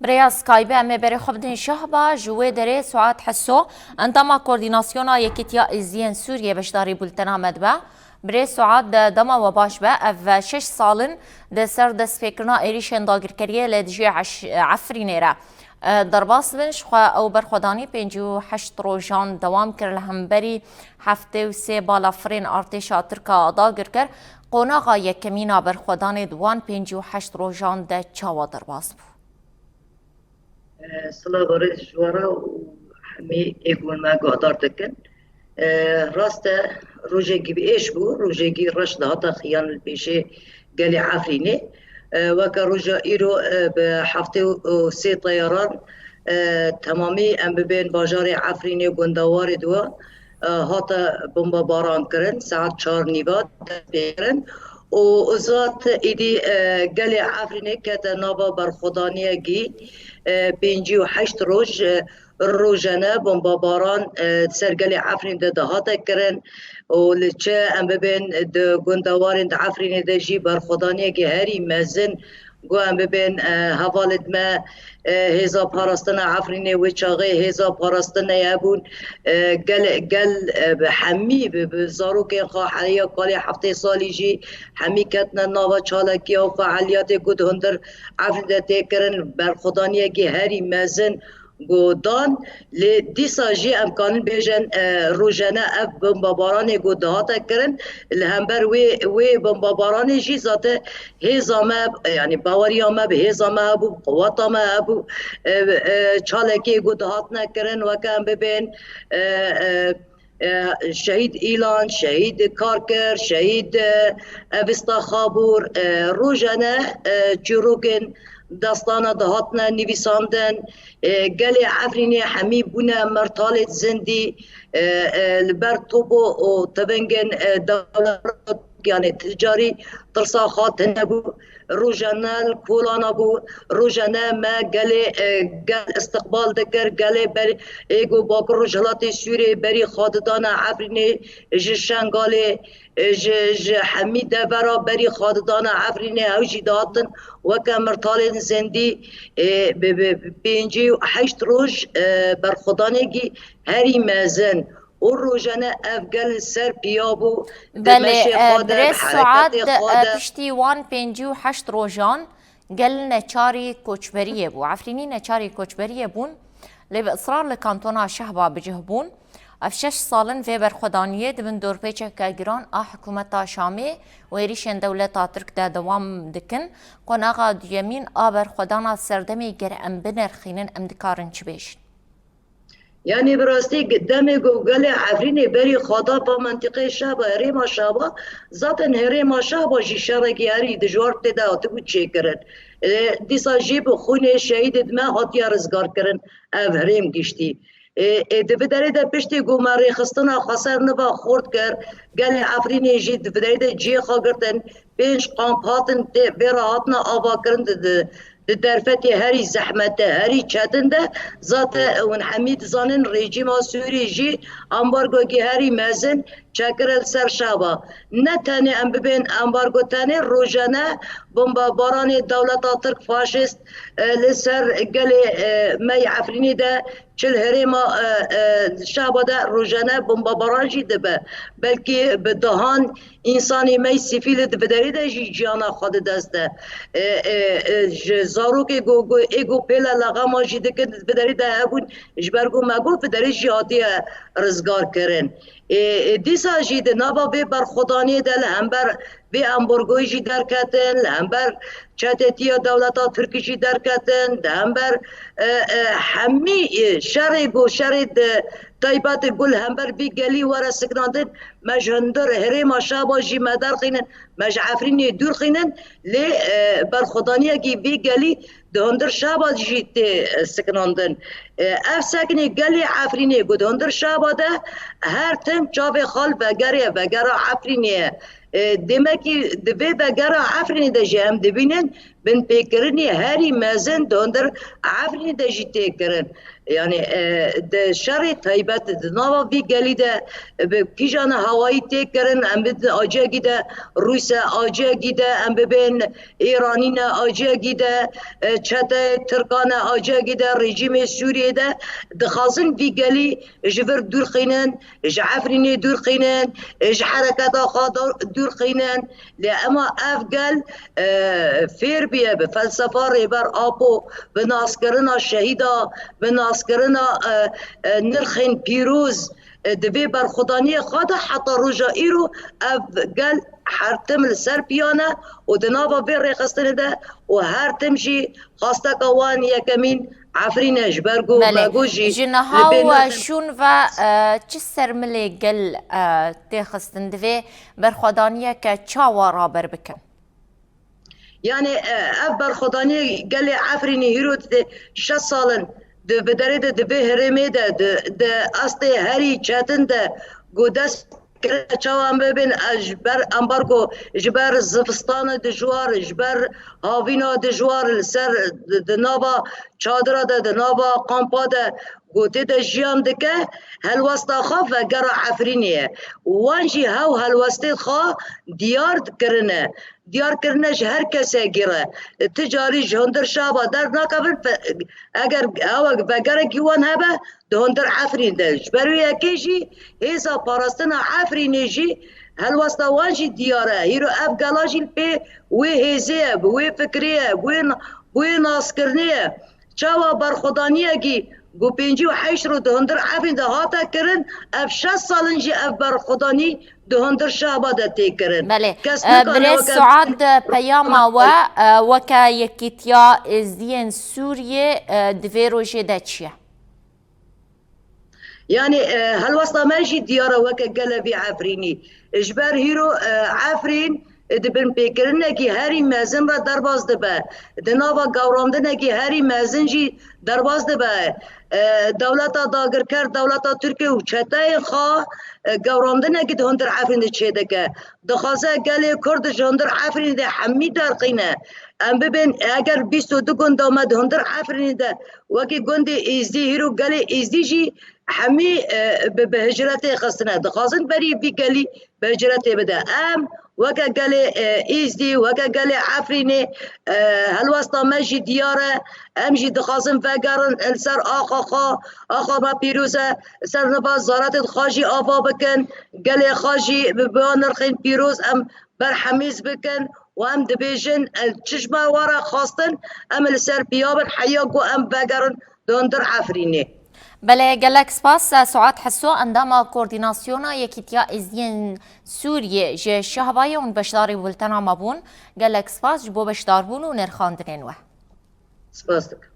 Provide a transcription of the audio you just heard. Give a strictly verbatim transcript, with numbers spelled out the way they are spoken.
Bi rêya Skype em ê berê xwe bidin Şehba, ji wê derê Suat Heso, endama Koordînasyona Yekîtiya Êziyên Sûriyê beşdarî bultena me dibe. Bi rê Suat, de dema we baş be, ev şeş sal in di ser destpêkirina êrîşên dagirkeriyê li dijî Eş-, Efrînê re, e, derbas bin, ji xwe ew berxwedanî pêncî û heşt rojan dewam kir, li hemberî heftê û sê balafirên artêşa Tirk a dagirker. Qonaxa yekemîn a berxwedanê di wan pêncî û heşt rojan de çawa derbas bû? Silav û rêz ji we re û hemî ê ku me guhdar dikin. E, rast e, rojekî bi êş bû, rojekî reş dihata xiyan li pêşê gelê Efrînê. E, weke roja îro, e, bi heftê û sê teyaran, e, temamî em bibên bajarê Efrînê, gundewarê diwa, e, hate bombebaran kirin, saet çar nîva dest pê kirin. Û zat êdî, e, gelê Efrînê kete nava berxwedaniyekî, e, pêncî û heşt roj, e, rojane bombebaran, e, ser gelê Efrîn de dihate kirin û li çi em bibên di gundewarên di Efrînê de jî berxwedaniyekî herî mezin, ku em bibên, e, hevalê me, e, hêza parastina Efrînê wê çaxê hêza parastinê hebûn, e, gel, gel, e, bi hemî bi, bi zarokên xwe heriya kalê heftê salî jî hemî ketine nava çalakiya û fealiyatê ku di hundir Efrîn de tê kirin, berxwedaniyekî herî mezin ku dan, lê dîsa jî em kanin bêjin, e, rojane ev bombebaranê ku dihate kirin, li hember wê, wê bombebaranê jî zate hêza me, yanî baweriya me bi hêza me hebû, bi quweta me hebû, e, e, çalekê ku dihatine kirin, weke em bibên, e, e, e, Şehîd Îlan, Şehîd Karker, Şehîd, e, Evista Xabûr, e, rojane, e, çîrokên destana dihatine nivîsandin, e, gelê Efrînê hemî bûne mertalê zindî, e, e, li ber topo û tevingên, e, dewlet, yanî ticarî tirsa xwe tune bû. Rojane li kolana bû, rojane me gelê, e, gel istiqbal dikir, gelê ber-, ê ku Bakur Rojhilatê Sûriyê berî xwe didane Efrînê, ji Şengalê, e, ji, ji hemî devera berî xwe didane Efrînê, ew jî dihatin weke mirtalên zindî, e, bi, bi, bi pêncî û heşt roj, e, berxwedanekî herî mezin. Û rojane ev gel li ser piya bû, di Belê, meşê e, xwe de, bi birêz Suat, hereketê xwe e, de. Piştî wan pêncî û heşt rojan gel neçarî koçberiyê bû. Efrînî neçarî koçberiyê bûn, lê bi israr li kantona Şehba bi cih bûn. Ev şeş sal in vê berxwedaniyê di bin dorpêçeke giran a hikûmeta Şamê û êrîşên dewleta Tirk de dewam dikin. Qonaxa duyemîn a berxwedana serdemê ger em binerxînin, em dikarin çi bêjin? Yanî bi rastî demê ku gelê Efrînê berî xwe da va mentiqê Şaba, herêma Şaba, zaten herêma Şaba jî şerekî herî dijwar tê de hatibû çêkirin. E, dîsa jî bi xûnê şehîdê me hatiye rizgarkirin ev herêm giştî. E, e, di vê derê de piştî ku me rêxistina xweser niva xurt kir, gelê Efrînê jî di vê derê de cihê xwe girtin, pênc kamp hatin tê vê re hatine avakirin di, di, di derfetê herî zehmet de, herî çetin de, zate hûn hemî dizanin rejîma Sûrî jî ambargoyekî herî mezin çekire li ser Şaba. Ne tenê em bibên ambargo, tenê rojane bombebaranê dewleta Tirk faşîst, e, li ser gelê, e, me yê Efrînê de çi li herêma, e, e, Şaba de rojane bombebaran jî dibe. Belkî bi dehan însanê me yê sivîl di vê derê de jî ciyana xwe di dest de. E, e, e, ji zarokê ku, ku, ê ku pêle lexema jî dikin di vê derê de hebûn, ji ber ku me got vê derê jî hatiye rizgar kirin. E, e, dîsa jî di nava vê berxwedaniyê de li hember vê ambargoyê jî derketin, li hember çetetiya dewleta Tirkî jî derketin, li hember, e, e, hemî, e, şerê ku şerê di taybet ku li hember vî gelî were sikinandin, me ji hundir herêma Şaba jî me derxînin, me ji Efrînê dûr xînin, lê, e, berxwedaniyekî vî gelî di hundir Şaba jî tê, e, sikinandin. E, ev sekinê gelê Efrînê ku di hundir Şaba de her tim çavê xwe li vegerê ye, vegera Efrînê ye. E, demekî di vê vegera Efrînê de jî em dibînin binpêkirinê herî mezin di hundir Efrînê de jî tê kirin. Yani, e, di şerê taybet di nava vî gelî de, e, bi kîjana hawayî tê kirin, em bidin aciyekî de Rûse, aciyekî de em bibên Îranî ne, aciyekî de, e, çeteyê Tirkan e, aciyekî de rejîmê Sûriyê de dixwazin vî gelî ji vir dûr xînin, ji Efrînê dûr xînin, ji hereketa xwe dûr xînin. Lê ema ev gel, e, fêr bûye bi felsefa Rêber Apo, bi naskirina şehîda, bi naskirina, e, e, nirxên pîroz, e, di vê berxwedaniyê xwe de heta roja îro ev gel her tim li ser piyan e û di nava vê rêxistinê de û her tim jî xwasteka wan yekemîn Efrîn e, ji ber ku Belê. Bego jî Ji li niha bê we nexin. Şûn ve, e, çi sermilê gel, e, tê xistin? Divê berxwedaniyeke çawa raber bikin? Yani, e, ev berxwedaniyê gelê Efrînî hîro di şeş sal in di, bi derê de, di vê herêmê de, di, di astê herî çetin de ku dest kirine çawa em bibin, e, ji ber ambargo, ji ber zivistana dijwar, ji ber havîna dijwar li ser di, di nava çadira de, di nava kampa de ku tê de jiyan dike, helwesta xwe vegera Efrînê ye. Wan jî hew helwestê xwe diyar kirine. Diyar kirine ji her kesekî re. Ti carî ji hundir Şaba dernakevin, fe-, eger ew vegerekî wan hebe, di hundir Efrîn de. Ji ber wê yekê jî hêza parastina Efrînê jî helwesta wan jî diyar e. Hîro ev gela jî li pê wê hêzê ye, bi wê fikrê ye, bi wê na-, bi wê naskirinê ye. Çawa berxwedaniyekî ku pêncî û heşt roj di hundir Efrîn de hate kirin, ev şeş sal in jî ev berxwedanî di hundir Şaba de tê kirin. Belê. Kes E, nikane Birêz weke Suad, e, peyama we, e, weke Yekîtiya Êzdiyên Sûriyê, e, di vê rojê de çi ye? Yani, e, helwesta me jî diyar e weke gelê vî Efrînî. Ji ber hîro, e, Efrîn, e, di binpêkirinekî herî mezin re derbas dibe. Di nava gewrandinekî herî mezin jî derbas dibe. E, dewleta dagirker, dewleta Tirkiye û çeteyên xwe, e, gewrandinekî di hundir Efrînê çêdike. Dixwaze gelê Kurd ji hundir Efrînê de hemî derxîne. Em bibên, eger bîst û du gunda me di hundir Efrînê de wekî gundê Êzdî, hîro gelê Êzdî jî hemî, e, bi, bi hicretê xistine. Dixwazin berî vî gelî bi hicretê bide. Em weke gelê, e, Êzdî, weke gelê Efrînê, e, helwesta me jî diyar e. Em jî dixwazin vegerin li ser axa xwe, axa me pîroz e, li ser niva zaratên xwe jî ava bikin, gelê xwe jî bi, bi nirxên pîroz em berhemîz bikin û em dibêjin, e, çi ji me were xwestin, em li ser piya bin, heya ku em vegerin di hundir Efrînê. Belê, gelek spas, Suad Heso, endama Koordînasyona Yekîtiya Êzdiyên Sûriyê ji Şehbayê hûn beşdarî bultena me bûn. Gelek spas ji bo beşdarbûn û nirxandinên we. Spas dikim.